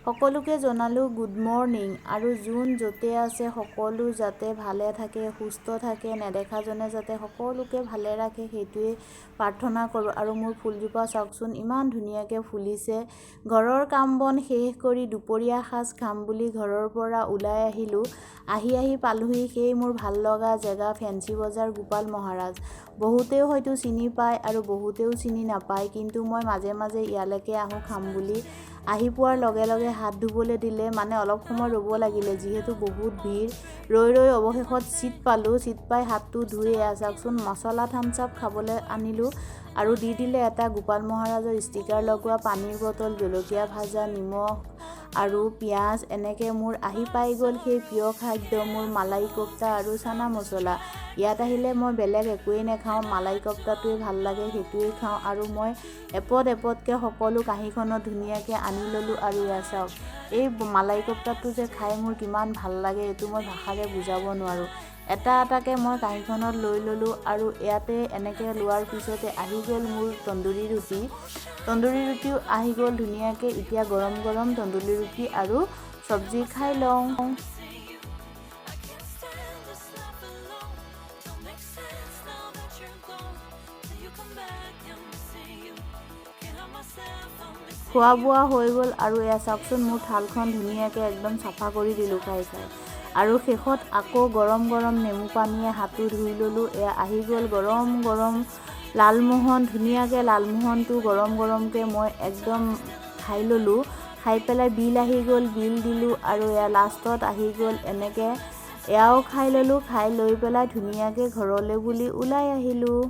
সকলোকে জনালোঁ good morning. আৰু যোন য'তে আছে সকলো যাতে ভালে থাকে, সুস্থ থাকে, নেদেখাজনে যাতে সকলোকে ভালে ৰাখে, সেইটোৱেই প্ৰাৰ্থনা কৰোঁ। আৰু মোৰ ফুলজোপা চাওকচোন, ইমান ধুনীয়াকৈ ফুলিছে। ঘৰৰ কাম বন শেষ কৰি দুপৰীয়া সাজ খাম বুলি ঘৰৰ পৰা ওলাই আহিলোঁ। আহি আহি পালোহি সেই মোৰ ভাল লগা জেগা, ফেঞ্চি বজাৰ গোপাল মহাৰাজ। বহুতেও হয়তো চিনি পায় আৰু বহুতেও চিনি নাপায়, কিন্তু মই মাজে মাজে ইয়ালৈকে আহোঁ খাম বুলি। আহি পোৱাৰ লগে লগে হাত ধুবলৈ দিলে, মানে অলপ সময় ৰ'ব লাগিলে, যিহেতু বহুত ভিৰ। ৰৈ ৰৈ অৱশেষত চিট পালোঁ। চিট পাই হাতটো ধুই এয়া চাওকচোন, মছলা থামছ আপ খাবলৈ আনিলোঁ আৰু দি দিলে এটা গোপাল মহাৰাজৰ ষ্টিকাৰ লগোৱা পানীৰ বটল, জলকীয়া ভাজা, নিমখ আৰু পিঁয়াজ। এনেকৈ মোৰ আহি পাই গ'ল সেই প্ৰিয় খাদ্য, মোৰ মালাই কোফ্তা আৰু চানা মছলা। ইয়াত আহিলে মই বেলেগ একোৱেই নাখাওঁ, মালাই কোফ্তাটোৱে ভাল লাগে, সেইটোৱেই খাওঁ। আৰু মই এপদ এপদকৈ সকলো কাঁহীখনত ধুনীয়াকৈ আনি ল'লোঁ। আৰু এয়া চাওক, এই মালাই কোফ্তাটো যে খাই মোৰ কিমান ভাল লাগে, এইটো মই ভাষাৰে বুজাব নোৱাৰোঁ। এটা এটাকৈ মই কাঁহীখনত লৈ ল'লোঁ আৰু ইয়াতে এনেকৈ লোৱাৰ পিছতে আহি গ'ল মোৰ তন্দুৰী ৰুটি। তন্দুৰী ৰুটিও আহি গ'ল ধুনীয়াকৈ। এতিয়া গৰম গৰম তন্দুৰী ৰুটি আৰু চব্জি খাই লওঁ। I can't stand this life alone. Don't make sense now that you're gone. Till you come back, I'm missing you. Can't help myself, I'm missing. খোৱা বোৱা হৈ গ'ল আৰু এয়া চাওকচোন, মোৰ থালখন ধুনীয়াকৈ একদম চাফা কৰি দিলোঁ খাই খাই। আৰু শেষত আকৌ গৰম গৰম নেমু পানীয়ে হাতো ধুই ল'লোঁ। এয়া আহি গ'ল গৰম গৰম লালমোহন। ধুনীয়াকৈ লালমোহনটো গৰম গৰমকৈ মই একদম খাই ল'লোঁ। খাই পেলাই বিল আহি গ'ল, বিল দিলোঁ। আৰু এয়া লাষ্টত আহি গ'ল এনেকৈ, এয়াও খাই ল'লোঁ। খাই লৈ পেলাই ধুনীয়াকৈ ঘৰলৈ বুলি ওলাই আহিলোঁ।